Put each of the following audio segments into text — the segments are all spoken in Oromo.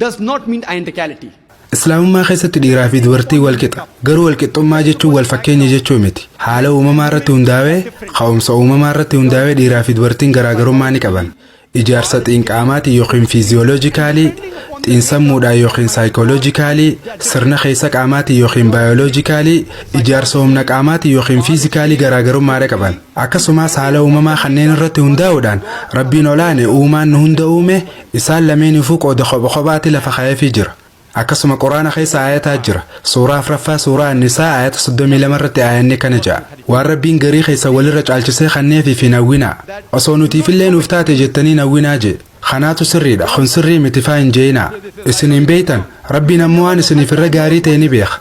Does not mean identicality. Islaamummaa keessatti dhiiraa fi dubartii wal qixa. Garuu wal qixxummaa jechuun wal fakkeenya jechuu miti. Haala uumamaa irratti hundaa'ee, ka'umsa uumamaa irratti hundaa'ee dhiiraa fi dubartiin garaagarummaa ni qaban. Ijaarsa xiinqaamaatiin yookiin physiologically, xiinsammuudhaan yookiin psychologically, sirna keessa qaamaatiin yookiin biologically, ijaarsa humna qaamaatiin yookiin physically garaagarummaadha qaban. Akkasumas haala uumamaa kanneen irratti hundaa'uudhaan Rabbiin olaane uumaan nu hunda uume isaan lameeniifuu qooda kopha kophaatti lafa kaa'eefii jira. Akkasuma Quraana keessa aayataa jira. Suuraa 4ffaa, suuraa Annisaa, ayata 32 irratti aayanni kana ja'a. Waan Rabbiin garii keessa walirra caalchisee kanneefi fi nawwinaa. Osoo nutiifillee nuuf taate jettanii nawwinaa jee. Kanaatu sirriidha. Kun sirrii miti faa hin jeeyinaa. Isin hin beeytan. Rabbiin ammoo waan isiniif irra gaarii ta'e ni beeka.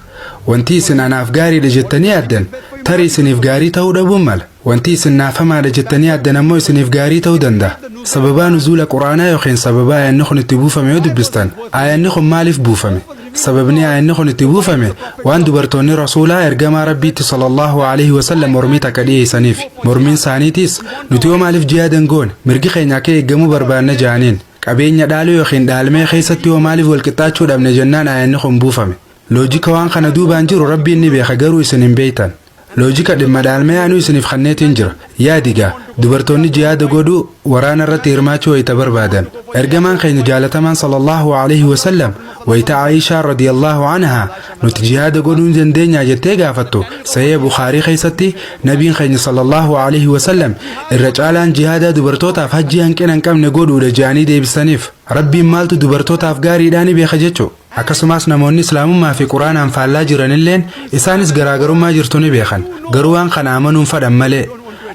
Wanti isin anaaf gaariidha jettanii yaaddan tarii isiniif gaarii ta'uu dhabuun mala. Wanti isin naafamaadha jettanii yaaddan ammoo isiniif gaarii ta'uu danda'a. Sababaa nuzuula Quraanaa yookiin sababaa aayanni kun itti buufame yoo dubbistan, aayanni kun maaliif buufame? Sababni aayanni kun itti buufame waan dubartoonni Rasuulaa ergamaa Rabbiitti sallallahu alaihi wasallam mormii takka dhiyeessaniif. Mormiin isaaniitis nuti yoo maaliif jihaadan goone, mirgi keenya akka eeggamuu barbaanna jaaniin. Qabeenya dhaaluu yookiin dhaalmee keessatti yoo maaliif wal qixxaachuu dhabne jennaan aayanni kun buufame. Loojika waan kana duubaan jiru Rabbiin ni beeka, garuu isin hin beektan. Loojika dhimma dhaalmee anuu isiniif kanneetiin jira. Yaadigaa dubartoonni jihaada godhuu, waraana irratti hirmaachuu wayita barbaadan. Ergamaan keenya jaalatamaan sallallahu alaihi wasallam wayita Aayishaa radiyallahu anhaa nuti jihaada godhuu ni dandeenyaa jettee gaafattu, Sahih Bukaarii keessatti nabiin keenya sallallahu alaihi wasallam irra caalaan jihaadaa dubartootaaf hajjii hanqina hin qabne godhuudha jedhanii deebisaniif. Rabbiin maaltu dubartootaaf gaariidhaa ni beeka jechuu. Akkasumas namoonni Islaamummaa fi Quraanaan faallaa jiranilleen isaanis garaagarummaa jirtu ni beekan. Garuu waan kana amanuun fadhan malee.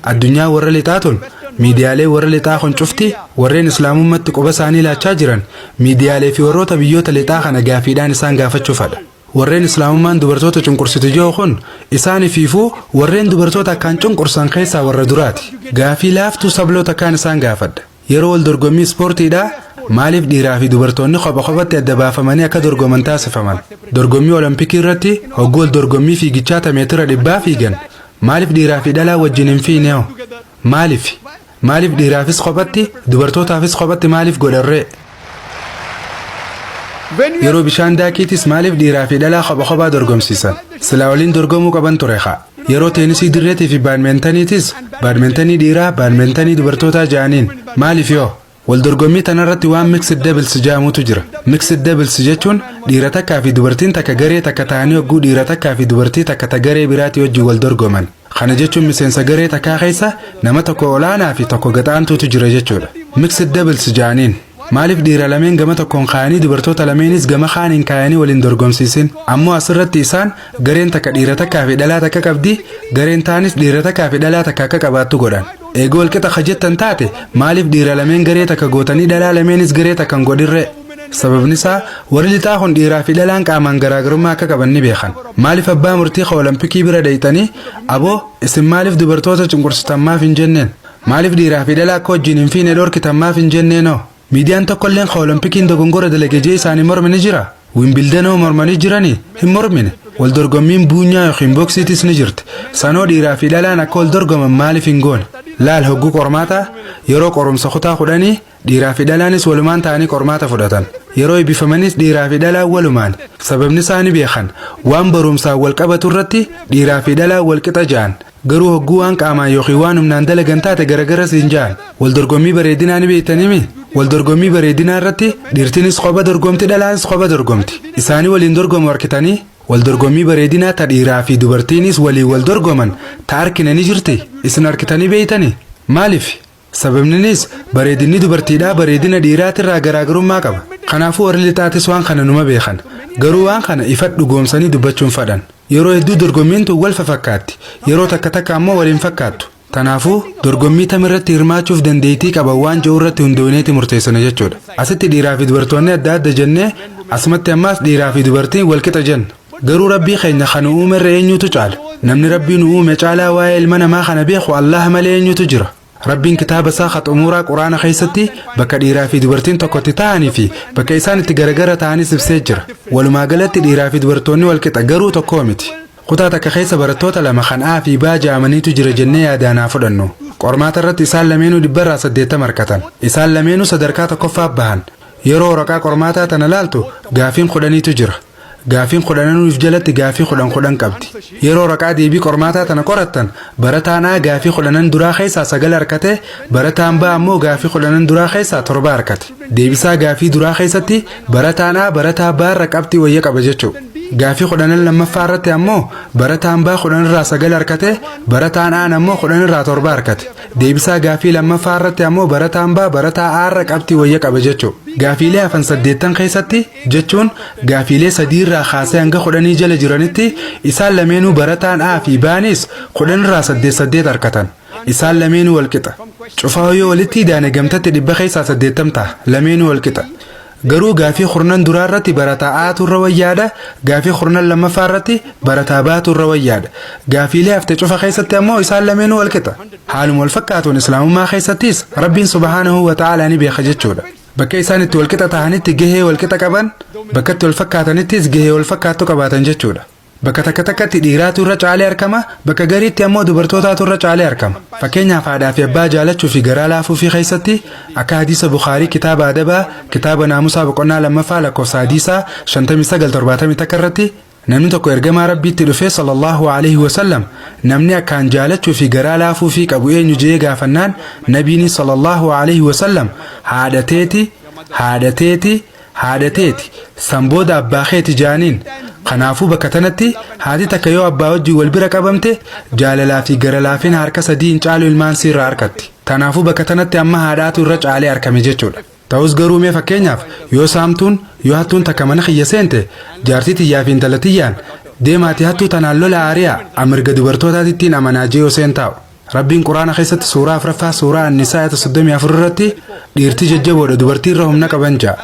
Addunyaa warra lixaa tun, miidiyaalee warra lixaa kun cufti, warreen Islaamummatti quba isaanii laachaa jiran, miidiyaalee fi warroota biyyoota lixaa kana gaafiidhaan isaan gaafachuu fadha. Warreen Islaamummaan dubartoota cunqursitu jiru kun isaanifiifuu warreen dubartoota akkaan cunqursan keessaa warra duraati. Gaafii laaftuu sabloota kaan isaan gaafadha. Yeroo wal dorgommii ispoortiidhaa maaliif dhiiraa fi dubartoonni kopha kophatti adda baafamanii akka dorgoman taasifaman? Dorgommii Olompikii irratti hogguu wal dorgommii fiigichaa ta meetira 100 fiigan maaliif dhiiraa fi dhalaa wajjin hin fiine hoo? Maaliif? Maaliif dhiiraafis kophatti, dubartootaafis kophatti maaliif godharree? Yeroo bishaan daakiitis maaliif dhiiraa fi dhalaa kopha kophaa dorgomsiisan? Silaa waliin dorgomuu qaban ture haa. Yeroo teenisii dirreetii fi baadmeentaniitis baadmeentanii dhiiraa, baadmeentanii dubartootaa ja'aniin maaliif yoo? Wal dorgommii tanarratti waan mixed doubles jedhamutu jira. Mixed doubles jechuun dhiira takkaa fi dubartiin takka garee takka ta'anii hogguu dhiira takkaa fi dubartii takka ta garee biraatii wajjin wal dorgoman. Kana jechuun miseensa garee takkaa keessa nama tokko olaanaa fi tokko gaxaantuutu jira jechuudha. Mixed doubles ja'aniin. Maaliif dhiira lameen gama tokkoon kaayanii dubartoota lameenis gama kaaniin kaayanii waliin dorgomsiisin? Ammoo asirratti isaan gareen takka dhiira takkaa fi dhalaa takka qabdi, gareen taanis dhiira takkaa fi dhalaa takka akka qabaattu godhan. Eegoo walqixa ka jettan taate, maaliif dhiira lameen garee takka gootanii dhalaa lameenis garee takka hin godhirree? Sababni isaa warri lixaa kun dhiiraa fi dhalaan qaamaan garaagarummaa akka qaban ni beekan. Maaliif abbaa murtii ka Olompikii bira dheeyxanii, aboo isin maaliif dubartoota cunqursitan maaf hin jenneen? Maaliif dhiiraa fi dhalaa akka wajjin hin fiine dhorkitan maaf hin jenneenoo? Miidiyaan tokkolleen ka Olompikiin dogongora dalage jee isaanii morme ni jira? Wiimbildanoo mormanii jiranii? Hin mormine. Wal dorgommiin buunyaa yookiin boksiitis ni jirti. Sanoo dhiiraa fi dhalaan akka wal dorgoman maaliif hin goone? Laal, hogguu qormaataa, yeroo qorumsa kutaa 10 dhiiraa fi dhalaanis walumaan ta'anii qormaata fudhatan. Yeroo eebbifamanis dhiiraa fi dhalaan walumaan. Sababni isaa ni beekan. Waan barumsaan wal qabatu irratti dhiiraa fi dhalaan wal qixa ja'an. Garuu hogguu waan qaamaan yookiin waan humnaan dalagan taate garagara siin ja'an. Wal dorgommii bareedinaa ni beektaniimi? Wal dorgommii bareedinaa irratti dhiirtinis kopha dorgomti, dhalaanis kopha dorgomti. Isaanii waliin dorgomu harkitanii? Wal dorgommii bareedinaa ta dhiiraa fi dubartiinis waliin wal dorgoman ta arkine ni jirti? Isin harkitanii beeytanii? Maaliif? Sababninis bareedinni dubartiidhaa bareedina dhiiraatirraa garaagarummaa qaba. Kanaafuu warri lixaatis waan kana numa beekan. Garuu waan kana ifa dhugoomsanii dubbachuun fadhan. Yeroo hedduu dorgommiin tun wal fakkaatti. Yeroo takka takka ammoo waliin fakkaattu. Kanaafuu dorgommii tamirratti hirmaachuuf dandeettii qaban waan jiru irratti hundooneeti murteessina jechuudha. Asitti dhiiraa fi dubartoonni adda adda jennee, asumatti ammaas dhiiraa fi dubartiin walqixa jenna. Garuu Rabbii keenya kan uumerra eenyutu caala? Namni Rabbii nu uume caalaa waa'ee ilma namaa kana beeku Allah malee eenyutu jira? Rabbiin kitaaba isaa ka xumuraa Quraana keessatti bakka dhiiraa fi dubartiin tokkotti ta'anii fi bakka isaan itti garagara ta'anis ibsee jira. Walumaa galatti dhiiraa fi dubartoonni walqixa, garuu tokkoo miti. Kutaa takka keessa barattoota lama kan A fi B ja'amaniitu jira jennee yaadaan haa fudhannu. Qormaata irratti isaan lameenuu 80% argatan. Isaan lameenuu sadarkaa tokkoffaa bahan. Yeroo waraqaa qormaataa tana laaltu gaafiin 10tu jira. Gaafiin 10nuuf jalatti gaafii 10 10 qabdi. Yeroo waraqaa deebii qormaataa tana qorattan, barataan A gaafii 10n duraa keessaa 9 harkate, barataan B ammoo gaafii 10n duraa keessaa 7 harkate. Deebisaa gaafii duraa keessatti barataan A barataa B irra qabxii wayya qaba jechuudha. Gaafii 10n lammaffaa irratti ammoo barataan B 10 irraa 9 harkate, barataan A ammoo 10 irraa 7 harkate. Deebisaa gaafii lammaffaa irratti ammoo barataan B barataa A irra qabxii wayya qaba jechuudha. Gaafiilee hafan 80 keessatti, jechuun gaafiilee 3 irraa kaasee hanga 10 jala jiranitti, isaan lameenuu, barataan A fi B'nis, 10 irraa 8 8 harkatan. Isaan lameenuu walqixa. Cufaa yoo walitti idaane gamtatti 80% ta'a. Lameenuu walqixa. Garuu gaafii 10 duraa irratti barataa A'tu irra wayyaadha. Gaafii 10 lammaffaa irratti barataa B'tu irra wayyaadha. Gaafiilee hafte cufa keessatti ammoo isaan lameenuu walqixa. Haaluma wal fakkaatuun Islaamummaa keessattis Rabbiin subhaanahu wa ta'aalaa ni beeka jechuudha. Bakka isaan itti walqixa ta'anitti gahee walqixa qaban, bakka itti wal fakkaatanittis gahee wal fakkaattu qabaatan jechuudha. Bakka takka takkatti dhiiraatu irra caalee argama, bakka gariitti ammoo dubartootaatu irra caalee argama. Fakkeenyaaf, haadhaa fi abbaa jaalachuu fi garaa laafuu fi keessatti, akka hadiisa Bukaarii kitaaba adabaa, kitaaba naamusaa, boqonnaa lammaffaa, lakkoofsa hadiisaa 5971 irratti, namni tokko ergamaa Rabbiitti dhufee sallallahu alaihi wasallam namni akkaan jaalachuu fi garaa laafuu fi qabu eenyu jee gaafannaan, nabiini sallallahu alaihi wasallam haadha teeti, haadha teeti, haadha teeti, san booda abbaa keeti jaaniin. Kanaafuu bakka tanatti haati takka yoo abbaa wajjin wal bira qabamte jaalalaa fi gara laafina harka sadii hin caalu ilmaan siirraa harkatti. Kanaafuu bakka tanatti amma haadhaatu irra caalee argame jechuudha. Ta'us garuu mee fakkeenyaaf yoo saamtuun, yoo hattuun takka mana kiyya seente, jaartii tiyyaa fi intala tiyyaan deemaati hattuu tanaan lola aariyaa, mirga dubartootaatittiin amanaa jee yoo seen taa'u. Rabbiin Quraana keessatti suuraa afuraffaa, suuraa Annisaa, ayata 34 irratti dhiirti jajjaboodha, dubartii irra humna qaban ja'a.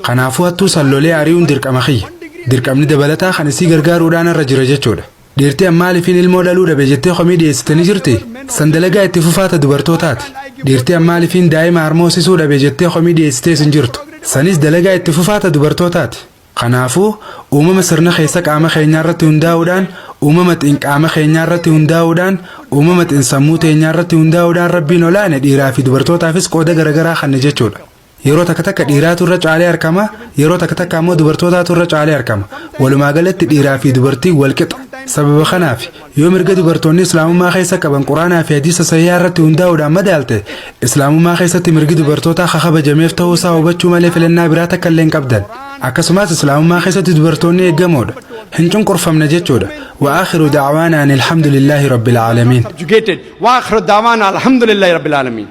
Kanaafuu hattuu san lolee ari'uun dirqama kiyya. Dirqamni dabalataa kan isii gargaaruudhaan irra jira jechuudha. Dhiirti ammaaliifin ilmoo dhaluu dhabe jettee komii dhiyeessitanii jirti? San dalagaa itti fufaata dubartootaati. Dhiirti ammaaliifin daa'ima harmoosisuu dhabe jettee komii dhiyeessitees hin jirtu. Sanis dalagaa itti fufaata dubartootaati. Kanaafuu uumama sirna keessa qaama keenyaa irratti hundaa'uudhaan, uumama xiinqaama keenyaa irratti hundaa'uudhaan, uumama xiinsammuu teenyaa irratti hundaa'uudhaan Rabbiin olaane dhiiraa fi dubartootaafis qooda garaagaraa kanne jechuudha. Yeroo takka takka dhiiraatu irra caalee argama, yeroo takka takka ammoo dubartootaatu irra caalee argama. Walumaa galatti dhiiraa fi dubartiin wal qixa. Sababa kanaaf yoo mirga dubartoonni Islaamummaa keessa qaban Quraanaa fi hadiisa sahihaa irratti hundaa'uudhaan madaalte, Islaamummaa keessatti mirgi dubartootaa kabajameef ta'uu isaa hubachuu malee filannaa biraa takka illee hin qabdan. Akkasumas Islaamummaa keessatti dubartoonni eeggamoodha. Hin cunqurfamne jechuudha. وآخر دعوانا أن الحمد لله رب العالمين. Subjugated. وآخر دعوانا الحمد لله رب العالمين.